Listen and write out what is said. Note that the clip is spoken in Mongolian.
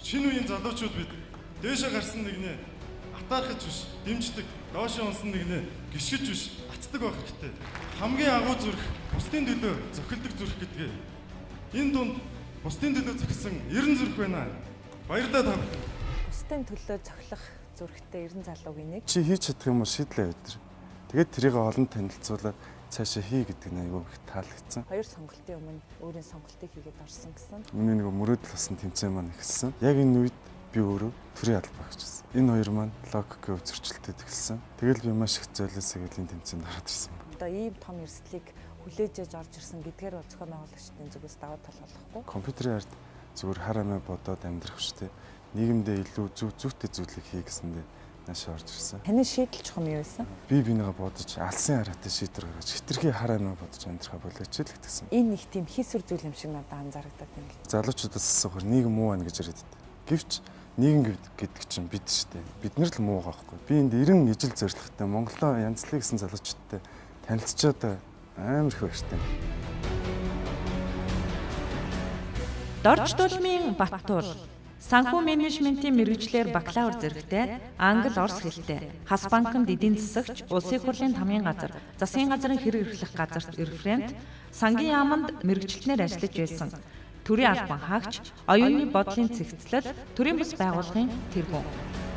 Шинэ үеийн залуучууд бид дээшээ гарсан нэгнээ атаархаж биш, дэмждэг, доошоо унсан нэгнээ гიშгэж биш, татдаг байх хэрэгтэй. Хамгийн агуу зүрх бусдын төлөө зохилдог зүрх гэдгээ. Энэ дунд бусдын төлөө зохисон 90 зүрх байна. Баярлалаа та бүхэн. Бусдын төлөө зохилох зүрхтэй 90 залуугийн нэг. Чи хийж чадах юм уу шийдлээ өдр. Тэгээд тэрийг олон танилцуулаад цаашаа хий гэдэг нь айгүй их таалагдсан. Хоёр сонголтын өмнө өөрийн сонголтыг хийгээд орсон гэсэн. Миний нэг мөрөөдөл болсон тэмцээн маань эхэлсэн. Яг энэ үед би өөрөө төрийн алба багчсан. Энэ хоёр маань логикийн өв зөрчилдөд эхэлсэн. Тэгэл би маш их золиос элийн тэмцээнд ороод ирсэн. Одоо ийм том эрсдлийг хүлээж ээж орж ирсэн гэдгээр бол зохион байгуулагчдын зүгээс даваа тал болохгүй. Компьютерийн ард зүгээр хар амиа бодоод амьдрах биш те. Нийгэмдээ илүү зөв зүйтэй зүйлийг хий гэсэндээ наашаа орж ирсэн. Таны шийдэл чухам юу байсан? Би бинийгээ бодож алсын хараатай шийдвэр гаргаж хитрхи хар амиа бодож амьдрахаа болооч л гэтгсэн. Энэ их тийм хийсвэр зүйл юм шиг надад анзаарагдаад юм л. Залуучуудаас асуухаар нийгэм муу байна гэж яриад байдаг. Гэвч нийгэм гэдэг чинь бид шүү дээ. Бид нар л муу байгаа байхгүй. Би энд 90 ижил зорилготой Монголоо янзлыг гэсэн залуучуудтай танилцчаад амар их баяртай. Дорж дулмын Баттуул санхүү менежментийн мэргэжлээр бакалавр зэрэгтэй, англи, орос хэлтэй, Хас банкнд эдийн засагч, улсын хурлын тамгын газар, засгийн газрын хэрэг эрхлэх газарт референт, сангийн яаманд мэргэжилтнээр ажиллаж байсан. Төрийн албан хаагч, оюуны бодлын цэгцлэл, төрийн бус байгууллагын тэргүүн.